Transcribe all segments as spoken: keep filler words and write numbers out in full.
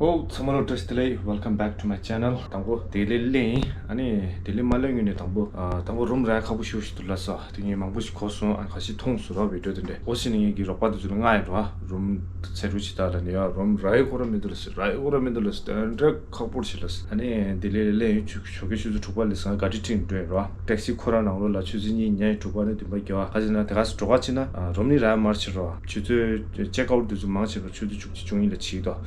ཨོ། ཚང་མ་ལ་བཀྲ་ཤིས་བདེ་ལེགས། Welcome back to my channel. དང་པོ་ལྡི་ལི་སླེབས་ཡིན། ཨ་ནི་ལྡི་ལི་མ་སླེབས་སྔོན་ནས་དང་པོ་ཨ་དང་པོ་རུམ་རག་ཁག་པོ་ཞེ་པོ་ཞིག་འདུག་ལབ་སོང་། དེ་ངས་མང་པོ་ཞིག་གོ་སོང་། ཨ་ཁ་ཤས་མཐོང་སོང་ར། བི་ཌིའོ་དེ་འདྲ། འོ་ཟེར་ནས་ངས་ཀྱི་རོགས་པ་དེ་ཚོ་ལ་མངགས་ཡིན་ར། རུམ་ཚད་འཕྲུལ་ཇི་ལྟར་ལ་ནི་ཡ་རུམ་རག་ཡ་ཁོ་རང་མི་འདུག་ལབ་སོང་། རག་ཡ་ཁོ་རང་མི་འདུག་ལབ་སོང་། དེ་འདྲ་ཁག་པོ་ཞིག་ལབ་སོང་། ཨ་ནི་ལྡི་ལི་ལ་སླེབས་ཡིན། ཆུ་ཞོགས་ཀས་ཆུ་ཚོད་དྲུག་པ་སླེབས་སོང་། ག་རི་ཁྲིད་འགྲོ་ཡིན་ར། ཊེག་སི་ཁོ་རང་ནང་ལོགས་ལ་ཆུ་ཚོད་གཉིས་ཉལ་ཡིན། དྲུག་པ་ནས་བདུན་པ་བརྒྱད་པ། ག་ཅི་ན་དེ་ག་སེ་འགྲོ་ག་ཕྱིན་ན་ཨ་རུམ་ནི་རག་མར་ཕྱིན་ར། ཆུ་ཚོད་ཅེག་ཨའུཊ་དེ་ཚོ་མང་ཆེ་བ་ཆུ་ཚོད་བཅུ་གཅིག་བཅུ་གཉིས་ལ་བྱེད་ཀྱི་འདུག།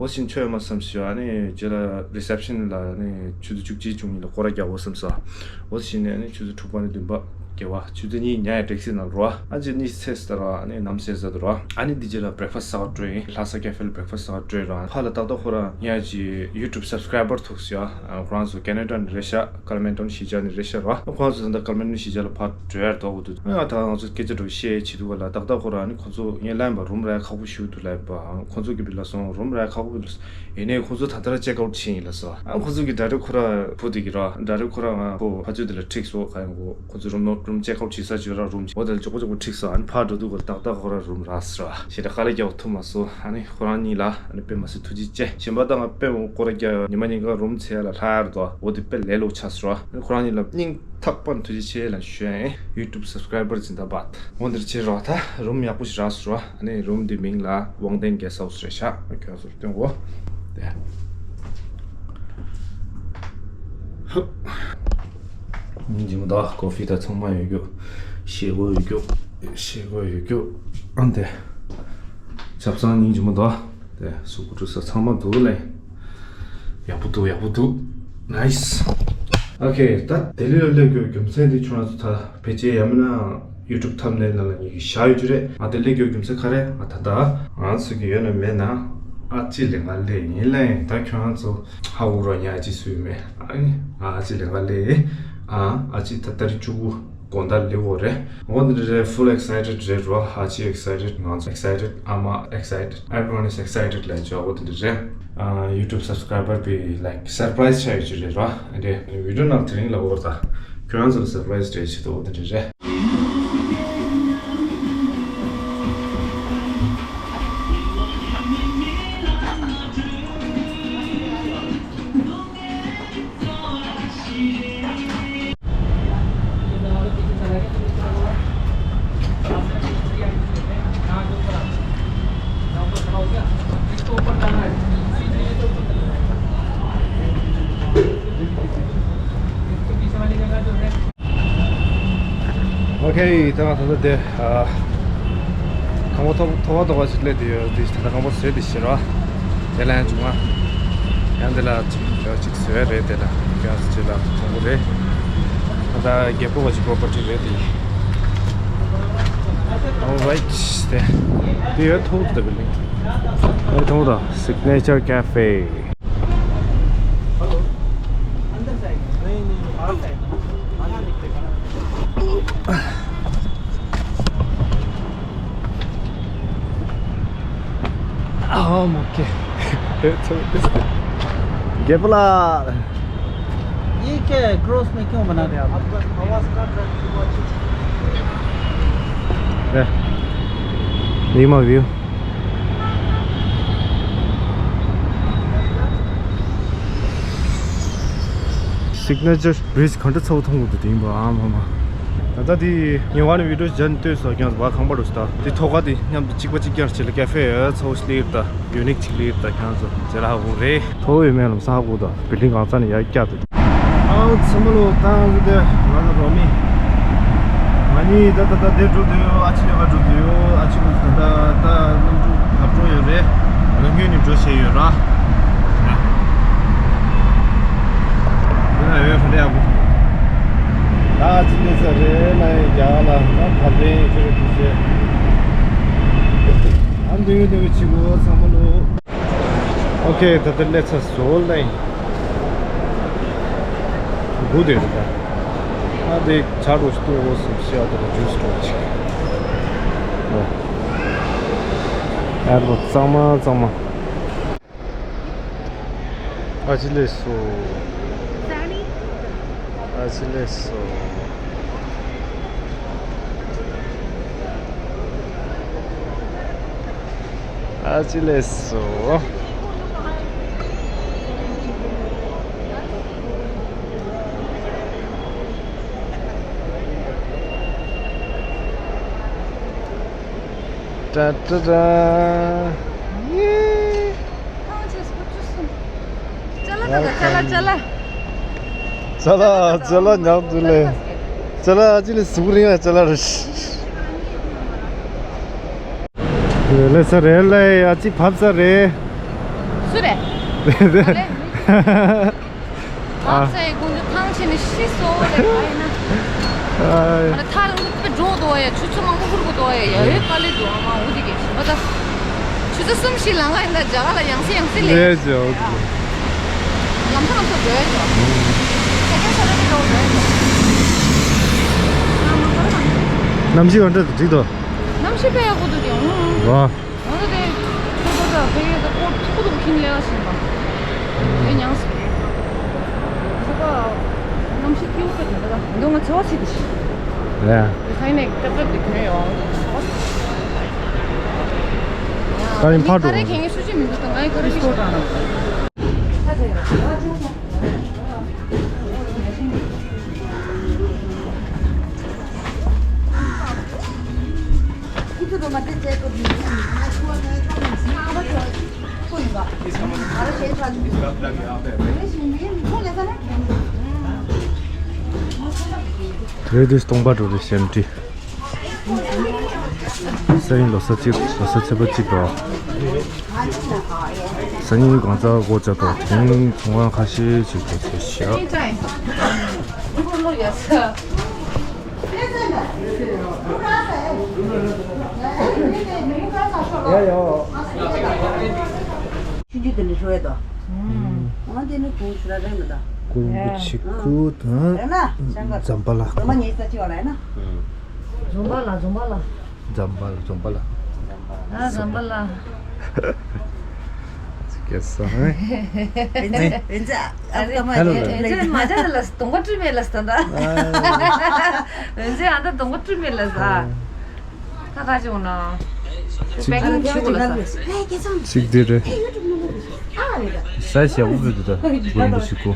འོ་ཟེར་ནས་ཆོ་ཡ་མ་བསམ་སོང་། ཨ་ནི་རྗེས་ལ་རི་སེབ་ཤན་ལ་ཨ་ནི་ཆུ་ཚོད་བཅུ་གཅིག་བཅུ་གཉིས་ལ་སྐོར་ར་རྒྱག་དགོས་བསམ་སོང་། འོ་ཟེར་ནས་ཨ་ནི་ཆུ་ཚོད་དྲུག་པ་ནས་བདུན་པ་བརྒྱད་པ་ཆུ་ཚོད་གཉིས་ཉལ་ཡ་ཊེག་སི་ནང་ར། ཨ་ཅེ་གཉིས་ཚེས་ལྟར་བ་ཨ་ནི་ནམ་ཟེར་ཟ་འདུག་ར། ཨ་ནི་འདི་རྗེས་ལ་བྷི་རེག་ཕ་སི་ཟ་བར་འགྲོ་ཡིན། ལྷ་ས་ཀེ་ཧྥེ་ལ་བྷི་རེག་ཕ་སི་ཟ་བར་འགྲོ་ཡིན་ར། ཕ་ལ་ཏག་ཏག་ཁོ་རང་ཉག་ཅིག་ཡུ་ཊུབ་སབ་སི་ཀ་རའི་བར་ཐུག་སོང་ཡ། ཁོ་རང་ཚོ་ཁེ་ན་ཌ་ནས་རེད་ཤག་ཀ་ལ་མན་ཊོན་གཞིས་ཆགས་ནས་རེད་ཤག་ར། ཁོ་རང་ཚོ་ད་ལྟ་ཀ་ལ་མན་ཊོན་གཞིས་ཆགས་ལ་ཕར་འགྲོ་ཡ་འདུག་གོ་འདུག། ང་ད་ང་ཚོ་སྐད་ཆ་འདྲ་བཤད་བྱེད་དུས་ག་ལ་ཏག་ཏག་ཁོ་རང་ནི་ཁོ་ཚོ་ངས་ལབ་པ་རུམ་རག་ཁག་པོ་ཞིག་འདུག་ལབ་པ། ཁོ་ཚོ་གིས་བི་ལ་སོང་རུམ་རག་ཁག་པོ་འདུག། ཡིན་ནའི་ཁོ་ཚོ་ད་ལྟ་ར་ཅེག་ཨའུཊ་བྱས་ཡིན་ལབ་སོང་། ཨ་ཁོ་ཚོ་གིས་ཌའི་རེག་ཁོ་ར་བུ་དེ་གིས་ར་ཌའི་རེག་ཁོ་ར་ང་ཁོ་ཕ་ཚོད་དེ་ལ་ཁྲིད་སོང་། ག་ཡོང་གོ། ཁོ་ཚོ་རུམ་ནོ་རུམ་ཅེག་ཨའུཊ་བྱེད་ས་ཅིག་ཡོད་ར། རུམ་ཅིག་འོ་དེ་ལ་མགྱོགས་པོ་མགྱོགས་པོ་ཁྲིད་སོང་། ཨ་ནི་ཕར་འགྲོ་དུས་ག་ལ་ཏག་ཏག་ཁོ་ར་རུམ་རག་སོང་ར། ཞེ་དྲག་དཀའ་ལས་རྒྱག་ཐུབ་མ་སོང་། ཨ་ནི་ཁོ་རང་གཉིས་ལ་ཨ་ནི་དཔེ་མ་སྲིད་ཐུགས་རྗེ་ཆེ། གཞན་པ་ད་ང་དཔེ་མ་སྐོར་ར་རྒྱག་ཉི་མ་ཉིན་གང་རུམ་ཚད་ལ་ལྷག་ཡ་རེད་དོ། འོ་དེ་དཔེ་ལས་སླ་པོ་ཆགས་སོང་ར། ཨ་ནི་ཁོ་རང་གཉིས་ལ་སྙིང་ཐག་པ་ནས་ཐུགས་རྗེ་ཆེ་ལབ་ཞུ་ཡ་ཡིན། ཡུ་ཊུབ་སབ་སི་ཀ་རའི་བར་ཛིན་དཱ་བཱད། འོ་འདིར་བྱེད་རོགས། ད་རུམ་ཡག་པོ་ཞིག་རག་སོང་ར། ཨ་ནི་རུམ་འདི་མིང་ལ་ཝང་ཏན་གེ་སི་ཧའུ་སི་རེད་ཤག་ཁྱོད་ཚོར་སྟོན་གོ། དེ། ཧུབ། སྙིང་རྗེ་མོ་ད། ཀོ་ཧྥི་ད་ཚང་མ་ཡོད་རྒྱུ། ཤེལ་སྒོ་ཡོད་རྒྱུ། ཤེལ་སྒོ་ཡོད་རྒྱུ། ཨ་འདི། ཆབ་གསང་སྙིང་རྗེ་མོ་ད། དེ་གཟུགས་པོ་བཀྲུ་ས་ཚང་མ་འདུག་ལེ། ཡག་པོ་འདུག། ཡག་པོ་འདུག། ནའིས། ཨོ་ཁེ། ད་ལྡི་ལི་ལ་སླེབས་རྒྱུའི་རྒྱུ་མཚན་དེ་ཁྱོད་རང་ཚོ་ད་ཕལ་ཆེར་ཡང་མིན་ན་ཡུ་ཊུབ་ཐམ་ནེལ་ནང་ལ་ངེད་ཀྱིས་བཞག་ཡོད་རྒྱུ་རེད། ང་དེ་སླེབས་རྒྱུའི་རྒྱུ་མཚན་ག་རེ། ང་ད་ལྟ་ང་ཚོ་གི་ཡོད་ན་མེད་ན་ཨ་ཅེ་ལས་ང་སླེབས་ཡིན་ལེ། ད་ཁྱོད་རང་ཚོ་ཧ་གོ་རོགས་ཉག་ཅིག་སུས་མེད། ཨ་ནི་ང་ཨ་ཅེ་ལས་ང་སླེབས་ཡིན། ཨ་ཨ་ཅེ་ད་ཏ་རིག་བཅུ་དགུ་དགོང་དག་སླེབས་འོ་རེད། འོ་འདི་རེད། Full excited རེད་རོ། ཨ་ཅེ་excited། ང་ཚོ་excited། ཨ་མ་excited། Everyone is excited ལབ་ཅོག་འོ་འདི་རེད། ཨ་YouTube subscriber པའི་like surprise ཆགས་ཡོད་ཅིག་རེད་རོ། འདི་བི་ཌིའོ་ནང་དེ་རིང་ལ་འོར་ད་ཁྱོད་རང་ཚོ་ལ་surprise སྤྲད་ཆེད་དུ་འོ་འདི་རེད། ཨོ་ཁེ། ད་ང་ད་ལྟ་དེ་ཨ་ཁང་པ་མཐོ་མཐོ་བ་མཐོ་བ་ཞིག་སླེབས་བསྡད་ཡོད། དེ་ད་ལྟ་ཁང་པ་བཟོས་བསྡད་ཤག་ར། དེ་ལ་ཡང་བྱུང་ང་། ཡང་དེ་ལ་ཅིག་ཡོད་ཅིག་བཟོས་རེད། དེ་ལ་ཡང་ཅིག་ལ་དྲང་པོ་རེད། ད་ལྟ་རྒྱལ་པོ་བ་ཅིག་པོ་པར་ཊི་རེད་དེ། Alright དེ། དེ་ཡོད་ཐོག་ཏུ་དེ་ལ་ཡོད་ཐོག་ཏུ་Signature Cafe། hello. अंदर से आएंगे। नहीं, नहीं, नहीं, बाहर से आएंगे। हाँ, दिख देगा ना। हाँ, ओके। ये क्या है? क्रॉस में क्यों बना रहे आप? आपका आवाज़ काट रहा है। ལས་མ་བིའུ། Signature Bridge ག་འདྲ་ཚ་བོ་མཐོང་གི་འདུག་དེ་ཡིན་པ། ཨ་མ་མ། ད་ལྟ་དེ་ངས་བ་ནི་བི་ཌིའོ་ཅིག་བརྒྱབ་ནས་ལྟོས་སོང་། ཁྱེད་རང་ཚོ་བ་ཁང་པ་འགྲོ་ཞིག་ད་དེ་ཐོག་ཁ་དེ་མཉམ་དུ་གཅིག་པ་གཅིག་རྐྱང་བྱེད་ལ་ཀེ་ཧྥེ་ཡོད་ཚ་བོ་ཞིག་སླེབས་ཡོད་ད། ཡུ་ནིག་ཅིག་སླེབས་ཡོད་ད། ཁྱེད་རང་ཚོ་མཇལ་ལ་ཧ་གོ་རེད། ཐོག་ཡོད་མེད་ལམ་སང་ཧ་གོ་ད། བིལ་ཌིང་གང་ས་ནས་ཡར་བཀྱག་ད། ཨའོ་ཚང་མ་ལོ། ད་ང་ཚོ་དེ་ང་ཚོ་རོ་མི། ང་གཉིས་ད་ད་ད་དེ་འགྲོ་འདོད་ཡོད། ཨ་ཅེ་ལས་ཀ་འགྲོ་འདོད་ཡོད། ཨ་ཅེ་ཁོ་ཚོ་ད་ད་ད་སྣུམ་འཁྲུག་བབས་འགྲོ་ཡོད་རེད། ང་ཚོ་སྔོན་ནས་འགྲོ་བྱས་ཡོད་ར། ཡིན་ན་ཡོད་ག་འདྲ་ཡག་པོ་འདུག། ད་ཨ་ཅེ་སླེབས་ཚར་རེད། ང་ཡི་རྒྱ་གར་ལ་ད་ཕར་འདྲེན་ཡོད་ཅེས་རེད་འདུག་ཟེར། ཨ་འདོད་ཡོད་འདོད་ཡོད་བྱེད་དགོས་ཚང་མ་ལོ། ཨོ་ཁེ། ད་ལྟ་སླེབས་ཚར་སོང་ལེ། སྒུག་བསྡད་རེད་ད། ཨ་དེ་ཇ་འདྲ་ཞིག་བཏུང་དགོས་བསམ་ཤེས། ཨ་ད་ལྟ་ཇུས་འདྲ་ཞིག། ཨོ། ཨ་ལོ་གཙང་མ་གཙང་མ། ཨ་ཅེ་སླེབས་སོང་། ཨ་ཅེ་སླེབས་སོང་། ཨ་ཅེ་སླེབས་སོང་། ཏྲ་ཏྲ། ཡེ། ཅ་ལག་ད་ཅ་ལག་ཅ་ལག་ཅ་ལག་ཅ་ལག་ཉག་འདུག་ལེ། ཅ་ལག་ཨ་ཅི་ལེ་ཟུག་རིང་ལ་ཅ་ལག་རེད། ལེ་ས་རེད་ལེ། ཨ་ཅི་བབས་ས་རེད། སུ་རེད། ཨ་ལེ། ཨ། ཨ་ཚེ་དགུན་དུ་ཐང་ཆེ་ནི་ཤི་སོ་རེད་ཨ་ཡིན་ན། ཨ། ཨ་ལེ་ཐར་འདི་པེ་འགྲོ་དོ་ཡ། ཆུ་ཚོད་མང་པོ་ཁུར་གོ་དོ་ཡ། ཡ་ཡོད་དཀའ་ལས་འདུག་ཨ་མ་འུ་དི་གེ་ཤི་མ་ད། ཆུ་ཚོད་གསུམ་ཞིག་ལ་ང་ཡིན་ད་རྒྱ་གར་ལ་ཡང་སེ་ཡང་སེ་ལས། ལས་ཇོ། ལམ་ཐང་ཚོ་འགྲོ་ཡ་ཇོ། ས་ཁྱོད་ས་ར་ཏི་འགྲོ་འགྲོ་ཡ་ཇོ། གནམ་གཤིས་ག་འདྲ་འགྲིག་འདུག་གནམ་གཤིས་དཔེ་ཡག་པོ་འདུག་ཡང་། ཝ། ང་ཚོ་དེ་ཁྱོད་ཚོ་ད་ཕ་གིའི་ད་སྐོར་ཐུག་ཐུག་ཁྱིམ་ལས་ཀ་བྱེད་པ། དེ་མྱངས་སོང་། ཚོ་པ་གནམ་གཤིས་སྐྱིད་པོ་དེ་འདྲ་ད་འདུག་ང་ཚོ་བ་ཚིག་དེ་ཤི། ཡ། དེ་ཚང་ནས་སྐྱབས་སྐྱབས་དེ་གྱོན་ཡོང་། ད་ཡིན་ཕར་འགྲོ། ཁ་རེ་ཁེངས་ངེས་སུ་ཅི་མི་འདུག་ད་ང་ཡི་ཁ་རེ་ཤི། དེ་དུས་སྟོང་པ་འགྲོ་རེད་ཞེམ་ཏི། སང་ཉིན་ལོ་གསར་གཅིག་ལོ་གསར་ཚེས་པ་གཅིག་རོ། སང་ཉིན་གང་ཚ་སྒོ་བཅག་ཐོག་དེ་རིང་ཚོང་ཁང་ཁ་ཤས་ཅིག་ཏུ་ཚེས་ཤག་ཆུང་ཆུང་དེ་འདྲ་ཤོར་ཡ་དོ། ཨང་དེ་ནི་ཁོང་ཤུ་ར་རེད་མི་ད། ཀུ་རུ་ཆི་ཁུ་དང་རེད་ན་ཤང་ག་འཛམ་བྷ་ལ། འཛམ་བྷ་ཉེ་ས་ཅི་བ་ལ་ཡིན་ན། འཛམ་བྷ་ལ་འཛམ་བྷ་ལ། འཛམ་བྷ་ལ་འཛམ་བྷ་ལ། ཨ་འཛམ་བྷ་ལ། ཅི་སྐད་ས་ཧེ། ཨེ་ཨེ་ཨ་རེ་ཨ་རེ་མ་ཇ་ལ་སྟོང་པ་བྲིས་མེད་ལ་སྟོང་ད། ཨེ་ཨ་ད་སྟོང་པ་བྲིས་མེད་ལ་ས། ད་ག་ཅི་འོང་ན། པེ་ཀིང་ཆུ་གོ་ལ་ས། ཅིག་འདི་རེད། ས་ཞེ་པོ་འདུག་ད། དགོན་པ་ཞིག་གོ།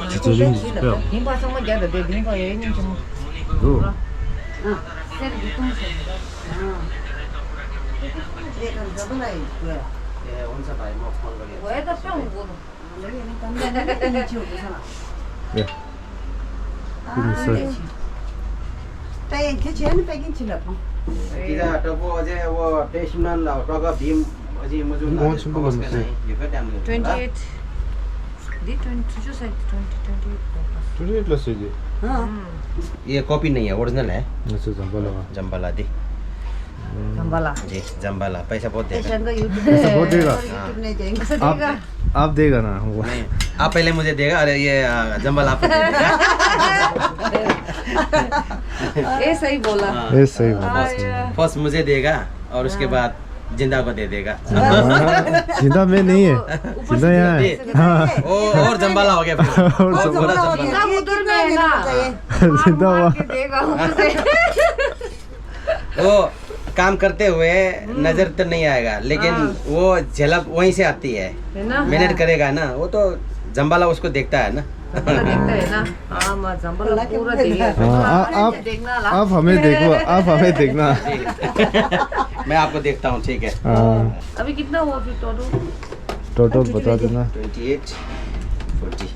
ཅི་ཚོད་རིང་ཞིག་པས། ཡིན་པ་ཚང་མ་རྒྱ་ད་དེ་དེང་སང་ཡོད་སྙིང་རྗེ་མོ། འདུག་སེམས་ཀྱི་གཏོང་ཟེར། འོད་ད་པེ་འོང་གོ་དང་། ཡ། ཀུན་སོད། ད་ཡིན་ཁྱེད་ཆེ་ནི་པེ་ཀིང་ཆི་ལ་ཕང་། ཁྱེད་ད་ཏྲོ་པོ་ཨ་ཅེ་འོ་ཏེ་ཤིམ་ན་ལ་ཏྲོ་ག་བིམ་ཨ་ཅེ་མུ་ཟུ་ན་ངོ་ཆེན་པོ་ག་མི་སོད། ཡོད་ག་ཏམ་ནི། Twenty eight། འདི་twenty two ས་twenty twenty eight། Twenty eight ལ་སོད་ཀྱི། ཨ། ये कॉपी नहीं है, ओरिजिनल है। अच्छा, जंबाला। जंबाला दी। जंबाला। जी, जंबाला। पैसा बहुत देगा। शंकर YouTube पैसा बहुत देगा। YouTube ने जाएंगे। आप, आप देगा ना हमको? नहीं, आप पहले मुझे देगा, अरे ये, आ, जंबाला आपको दे देगा। ये सही बोला। हाँ। ये सही बोला। फर्स्ट, फर्स्ट मुझे देगा और उसके बाद जिंदा को दे देगा। हाँ, जिंदा में नहीं है। ऊपर से जिंदा यहाँ है। हाँ। ओ, और जंबाला हो गया फिर। और और जंबाला जंबाला हो गया। जिंदा उधर में है ना। जिंदा मार वहाँ। के देगा ऊपर से। वो काम करते हुए हम्म। नजर तो नहीं आएगा, लेकिन हाँ। वो झलक वहीं से आती है। है ना? मेहनत करेगा ना, वो तो जंबाला उसको देखता है ना। जंबाला देखता है ना? हाँ, माँ, जंबाला पूरा देखिए। हाँ, आप, आप, देखना ला। आप हमें देखो, आप हमें देखना। मैं आपको देखता हूँ, ठीक है। हाँ। अभी कितना हुआ फिर टोटल? टोटल बता देना। Twenty eight, forty,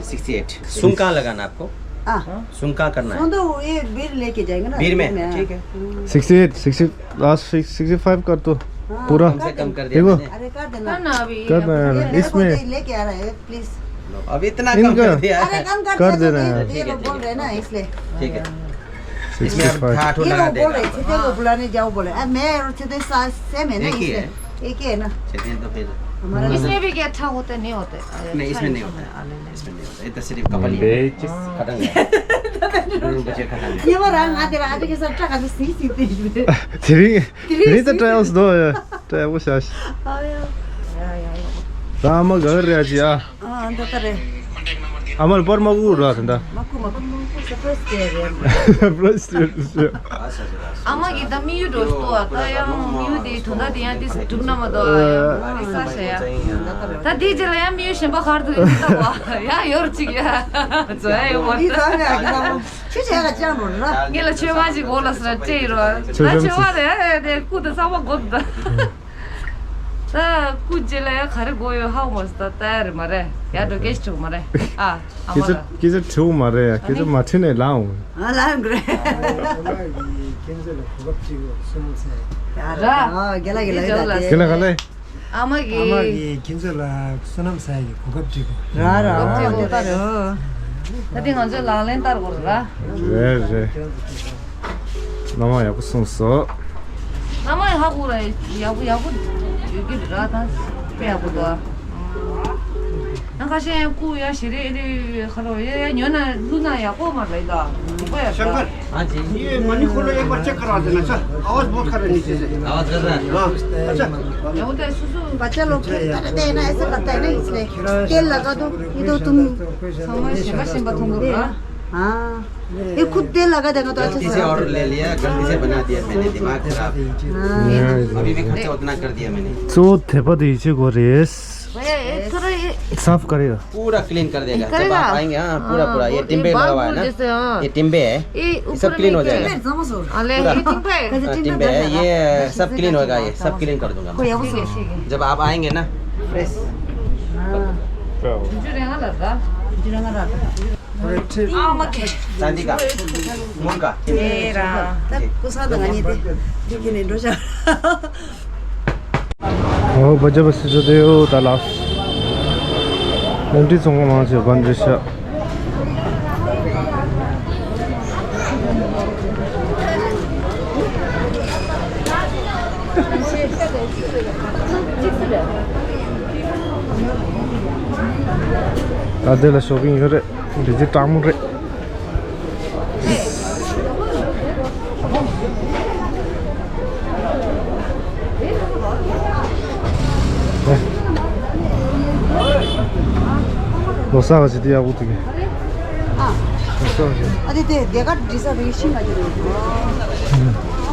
sixty eight. सुन कहाँ लगाना आपको? हाँ। सुन कहाँ करना है? सुन तो ये बिल लेके जाएंगे ना, बीर में? बीर में, हाँ। ठीक है। Sixty eight, sixty, last sixty five कर दो। हाँ। पूरा। कम से कम कर दिया देखो। मैंने। अरे कर देना। कर ना अभी। कर देना। ये मेरे को इसमें। दे, लेके आ रहा है, प्लीज। लो, अब इतना कम इनका कर दिया है। अरे कम कर कर दिया देना तो है। ये लोग बोल रहे हैं ना, इसलिए। ठीक है। इसमें अब सिक्सटी फ़ाइव। ठाठ ये लगा लोग बोल देगा। रहे, सीधे लोग बुलाने जाओ बोले। अब मैं और सीधे साथ सेम है ना, एक ही है। इसलिए। एक ही है ना। चलिए तो फिर। हमारा इसमें भी क्या अच्छा होता है, नहीं होता है? अरे, नहीं, अच्छा इसमें नहीं होता है। इसमें नहीं होता है। ये तो सिर्फ कपल ही है। बेच। खत्म है। बच्चे खत्म है। ये वो रंग आते रहा, आते के सब टका भी सी सी थे। तेरी, तेरी तो ट्राई उस दो है। ट्राई वो शाश। आया। या, या, या। राम घर रहा जी, आ। हाँ, अंदर करे। ཨ་མར་པར་མ་གུ་ར་ད་ད། མ་གུ་མ་གུ་མ་གུ་སར་པ་རེ་སི་དེ་རེད། སར་པ་རེ་སི་དེ་རེད། ཨ་མ་གི་ད་དམིགས་ཡུལ་འགྲོ་ཞིག་ཏོ་ད་ཡང་དམིགས་ཡུལ་དེ་དོན་དག་དེ་ཡང་དེ་སྒྲུབ་ན་མ་གཏོགས་ཡང་ས་ཤ་ཡ། ད་དེའི་རྗེས་ལ་ཡང་དམིགས་ཡུལ་གཞན་པ་ག་རེ་འདུག་ཡིན་ད་བ་ཡང་ཡོར་ཅིག་ཡ་ཛོ་ཡ་ཡོད་མ་རེད། ཁྱོད་བྱས་ལ་ཅང་འགྲོ་ར། ངས་ལ་ཆོས་མ་ཅིག་གོ་ལ་སྲ་སྤྲད་ཡོད་ར། ད་ཆོས་མ་རེད་ཡ་དེ་སྐུ་དང་ཚང་མ་གོ་ད། ད་སྐུ་རྗེས་ལ་ཡང་ག་རེ་དགོས་ཡོད་ཧ་གོ་མ་སོང་། ད་ལྟ་ཡ་རེད་མ་རེད། ཡ་འགྲོ་སྐད་ཆ་དྲི་མ་རེད། ཨ་ཨ་མ་ལ་སྐད་ཆ་དྲི་མ་རེད། ཡ་སྐད་ཆ་མ་དྲིས་ནས་ལངས་འོང་། ཨ་ལ་འགྲོ་རེད། ཨ་མ་གི་ཁྱེད་ཚོ་ལ་གོ་སྐབས་གཅིག་གསུངས་ཚེ། ཡ་ར། ཨ་རྒན་ལགས་རྒན་ལགས་ཡོད་ད་དེ། རྒན་ལགས་ག་ལེ། ཨ་མ་གི་ཨ་མ་གི་ཁྱེད་ཚོ་ལ་བསོད་ནམས་ཟ་ཡ་གི་གོ་སྐབས་གཅིག་ར་ར་ར་ར་ར། ད་དེ་ང་ཚོའི་ལག་ལེན་བསྟར་དགོས་ར། རེད་རེད། མནའ་མ་ཡག་པོ་གསུངས་སོ། མནའ་མ་ཡག་པོ་ར་ཡག་པོ་ཡག་པོ་ཡོད་ཀྱི་རེད་ར། ད་དཔེ་ཡག་པོ་འདུག་ཨ་ཁ་ཤས་སྐུ་ཡ་ཞེ་རེ་ཨེ་རེ་ཁ་རོ་ཡ་ཡ་ཉོ་ན་བླུག་ན་ཡག་པོ་མ་རེད་ད། དཔེ་ཡག་པོ། हाँ जी। ये मणि खोलो, एक बार चेक करवा देना सर। आवाज बहुत खराब है नीचे से। आवाज कर रहा है। हाँ। अच्छा। ཡང་དེ་སུ་སུ། बच्चा लोग खेलते रहते हैं ना, ऐसा करता है ना, इसलिए तेल लगा दो। ये तो तुम समझ समझ में तुम लोग। हाँ। ये खुद तेल लगा देगा तो अच्छा गलती से से ऑर्डर ले लिया, गलती से बना दिया मैंने, दिमाग खराब। हाँ। अभी भी खर्चा उतना कर दिया मैंने। གཙོ་བོ་དད་པ་དེ་ཡིད་ཆེས་དགོས་རེད། भैया, ये थोड़ा ये साफ करेगा। पूरा क्लीन कर देगा। जब करेगा? आप आएंगे, हाँ, पूरा, हाँ, पूरा। ये वो, टिम्बे ये लगा हुआ है बाल ना? जैसे, हाँ। ये टिम्बे है। ये सब क्लीन हो जाएगा। अले, पूरा। ये टिम्बे। हाँ, ले, पूरा। ये टिम्बे। हाँ, टिम्बे है। ये सब क्लीन होगा, ये सब क्लीन कर दूंगा मैं। ठीक है, ठीक है। जब आप आएंगे ना, फ्रेश। हाँ। चांदी का, मूंग का। ए रा। जी। ད་ཀུ་ས་ད་ང་ནི་དེ་འདི་ཁྱེར་ནས་འགྲོ་ཤག་ཨོ་བ་ཇ་བ་སི་ཇོ་དེ་ཡོ་ད་ལགས། ལན་ཀྲི་ཚོང་ཁང་མང་ཆེ་བན་རི་ཤ། ད་དེ་ལ་ཤོ་པིང་ཡོད་རེད། འདི་ཚེ་སྤྲང་མོ་རེད། ལོ་གསར་ག་ཅིག་དེ་ཡག་པོ་འདུག་གི་ཨ། ལོ་གསར་ག་ཅིག་ཨ་དེ་དེ་དེ་ག་འདྲི་ས་རེ་ཤིང་ག་ཅིག་རེད།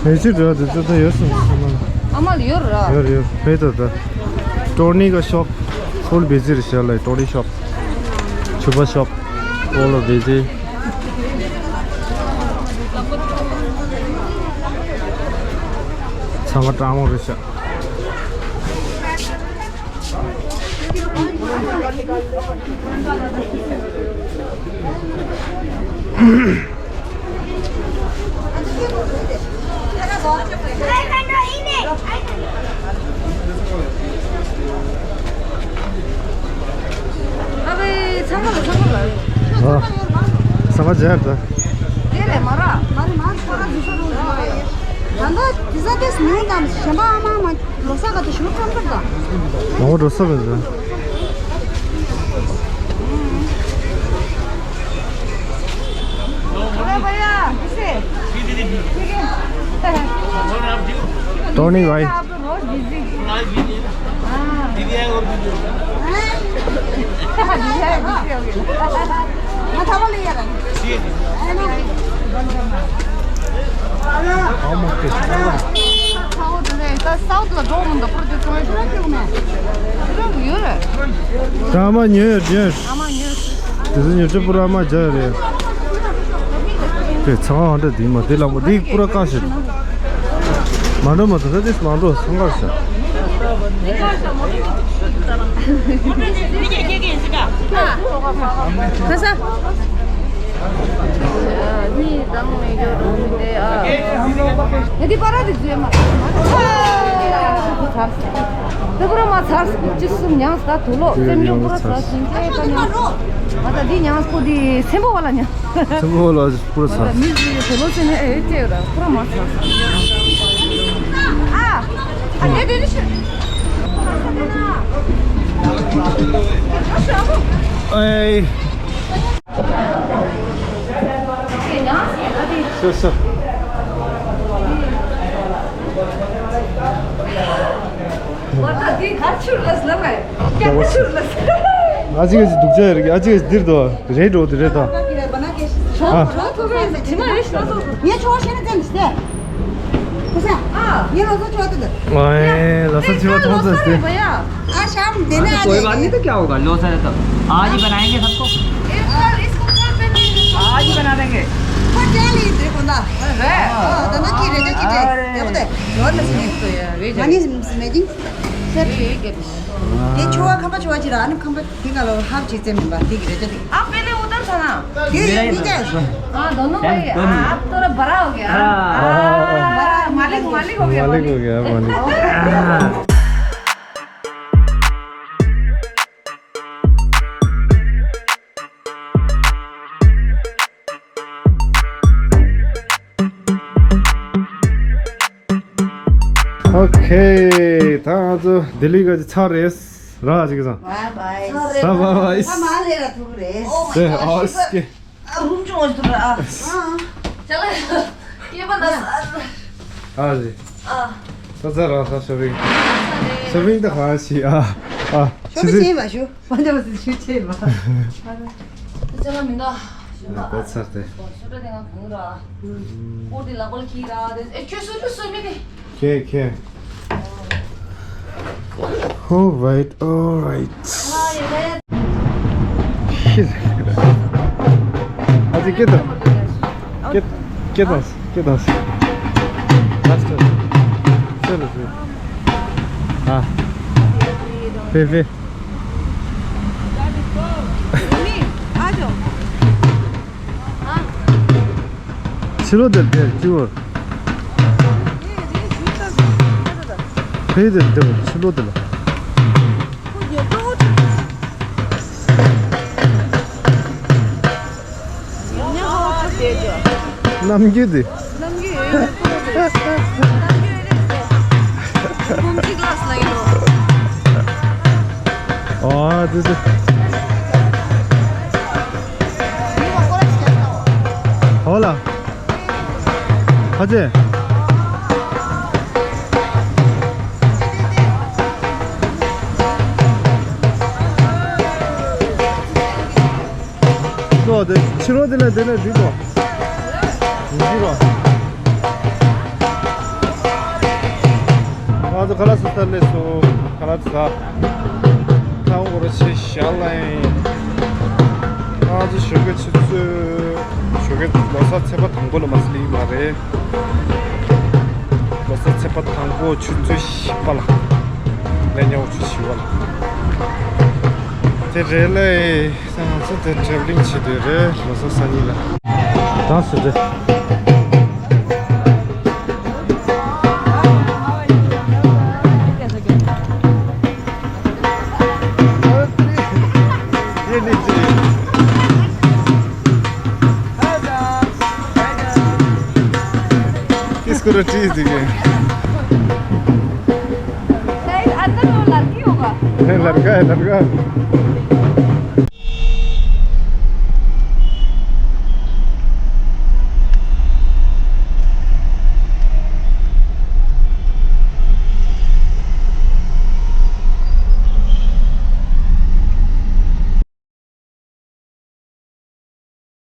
ཨེ་ཅི་འདྲ་དེ་ཚོ་ད་ཡོད་སོང་ཨ་མ་ལ། ཨ་མ་ལ་ཡོད་ར། ཡོད་ཡོད་བེ་ད་ད། ཊོ་ནི་ག་ཤོབ་ཧོལ་བེ་ཛི་རེད་ཤག་ལ་ཊོ་ནི་ཤོབ། ཆུ་བ་ཤོབ། ཨོ་ལོ་བེ་ཛི། ཚང་མ་སྤྲང་མོ་རེད་ཤག་ཨ་བེ། ཚང་མ་ལ་ཚང་མ་ལ། ཨ། ཚང་མ་མཇལ་ད། དེ་རེད་མ་ར། མ་རེད་མ་རེད་ཁོ་རང་འདི་ཚོ་རུ་འགྲོ་བ་ཡིན། ད་ལྟ་དེ་ས་དེ་སྨྱོན་དང་གཞན་པ་ཨ་མ་མ་ལོ་ས་ག་དུ་ཞུ་ཁམ་ཁར་དང་། མ་འོ་འགྲོ་ས་མེད་ཟེར། अरे भैया, किसे? ठीक है। टोनी भाई। आप तो रोज बिजी। हाँ। दीदी है, वो दीदी। हाँ, दीदी है, बिजी हो गई। मैं था बोले यार। ठीक है। है ना? How much is it? South ལ་འགྲོ་མི་འདུག་པར་དེ་ཚོ་ཡོད་རེད། ད་མ་ཉོས་ཉོས། ཨ་མ་ཉོས། དེ་ཚོ་ཉོས་ཆོག་པུ་ར་མ་བྱ་རེད། དེ་ཚང་བ་འདྲ་དེ་མ་དེ་ལ་མོ་དེ་པུ་ར་ཀ་ཞིག་མ་འགྲོ་མ་ཐུབ་ད་དེ་མ་འགྲོ་སང་གར་ཞག་ཁ་ས། གཉིས་དང་མི་འགྱུར་རུང་སྟེ་ཨ། ཡ་འདི་པ་ར་འདི་བཟོས་མ། ཚར། འདི་པུ་ར་མ་ཚར། གཅིག་གསུམ་མྱངས་ད་དུ་ལོ་སེམས་ཡོང་པུ་ར་ཚར་སུམ་ཅེ་ད་མྱངས། ང་ད་འདི་མྱངས་པོ་འདི་སེམས་པོ་བ་ལ་མྱངས། སེམས་པོ་བ་ལ་པུ་ར་ཚར། མི་འདི་དུ་ལོ་སེམས་ཨེ་ཅེ་ཡོད་ད་པུ་ར་མ་ཚར། ཨ། ཨ་དེ་དེ་དེ་ཤི། ཨེ། སོ་སོ། བར་ཐག་འདི་གར་ཆུར་ལས་ལ་མེ། རྒྱ་གར་ཆུར་ལས། ཨ་ཅི་ག་ཅི་སྡུག་ཅག་རེད། ཨ་ཅི་ག་ཅི་འདིར་དོ་རེད་འགྲོ་དེ་རེད་དོ། ཨ། ངས་ཆོ་བ་ཤེས་ན་བཙན་ནི་སྟེ། ཁུ་ས། ངས་ལོ་ཚོ་ཆོ་དེ། ཨེ་ལོ་ཚོ་ཆོ་ཐོང་ཚོ་སྟེ། ཨ་ཤམ་དེ་ནས་ཨ་ཅི། कोई बात नहीं, तो क्या होगा, लो सर। तो आज ही बनाएंगे सबको। आज ही बना देंगे। ཁོ་ཅག་ལི་དེ་ཁོ་ན། ཨ་ད་ན་ཁྱི་རེ་ཅག་ཅི་ཅེ། ཡག་པོ་དེ། ཡོད་ན་སི་ནི། ང་ནི་སི་མེ་ཇིང་། དེ་ཆོ་བ་ཁམ་པ་ཆོ་བ་ཅི་ར། ཨ་ནི་ཁམ་པ། ठीक है, लो, हाफ चीज़ें में बात ठीक है, चलिए। आप पहले उधर था ना। ये, ये नीचे है। हाँ, दोनों हो गया। दोनों। आप थोड़ा बड़ा हो गया। हाँ। हाँ, मालिक, मालिक हो गया, मालिक हो मालिक। गया, मालिक। ཨོ་ཁེ། ད་ང་ཚོ་ལྡི་ལི་ག་ཅིག་ཚར་རེད། ར་ཅིག་ཚང་། བའི་བའི། ཚར་རེད། ད་བའི་བའི། ད་མ་ལས་ར་ཐུག་རེད། ཨོ་མའི་ག་ཨོ་ཤི་ཀེ། ཨ་རུམ་ཅུང་ཨོ་ཤི་ཐུག་ར། ཨ། ཅ་ལག་སྐྱེས་པ་ན་ས། ཨ་རེད། ཨ། ད་ཚར་ར་ས་ཤོ་པིང་། ཤོ་པིང་ད་ག་ཤི། ཨ། ཨ། ཤོ་པིང་ཤི་ཤི། བྱེད་མ་ཤུ། མ་འདྲ་བ་ཞུ་ཆེ་བ། ཅ་ལག་མི་འདུག་ཞུ་ན། ད་ཚར་ཏེ། ཞུ་ཏེ་ང་གུང་ར། ཨོ་དེ་ལ་གོལ་ཁྱི་ར་དེ། ཨེ་ཁྱོད་སུ་ཁྱོད་སུ་མི་དེ། ཁྱེད་ཁྱེད། All right, all right. Shit. ཨ་ཙི་སྐད་དང་། སྐད་སྐད་དང་སྐད་དང་། Last time. Seriously. हाँ। फे फे। ཕྱི་ལོགས་དེར་དེར་ཅི་བོར། ཕེ་དེར་དེར་ཕྱི་ལོགས་དེ་ལ། རྣམ་འགྱུར་དེ། རྣམ་འགྱུར་ཡོད་རེད། རྣམ་འགྱུར་ཡོད་རེད། འབུམ་གཅིག་ལགས་ལ་ཡིན་ནོ། ཨ་ཙི་ཙི། ཧོ་ལ། ཁ་ཆེ། ལོ་དེ་ཕྱི་རོལ་དེ་ལ་དེ་ལ་འགྲིག་གོ། འགྲིག་གོ། ང་ཚོ་ཁ་ལག་ཟ་ས་སླེབས་སོང་། ཁ་ལག་ཟ། ཐང་འོ་ར་ཆེ་ཤ་ལ་ཡིན། ང་ཚོ་ཞོགས་ཀའི་ཆུ་ཚོད། ཞོགས་ཀའི་ལོ་གསར་ཚེས་པ་དང་པོ་ལ་མ་སླེབས་མ་རེད། ལོ་གསར་ཚེས་པ་དང་པོ་ཆུ་ཚོད་བཞི་པ་ལ། ལས་ཉོ་ཆུ་བཞི་པ་ལ། དེ་རེད་ལེ། ང་ཚོ་དེ་ཊེ་བི་ལིང་བྱེད་དུས་རེད། ལོ་གསར་སང་ཉིན་ལ། ད་སུ་རེད། किसको रटी दी है? शायद अंदर वो लड़की होगा। नहीं, लड़का है, लड़का।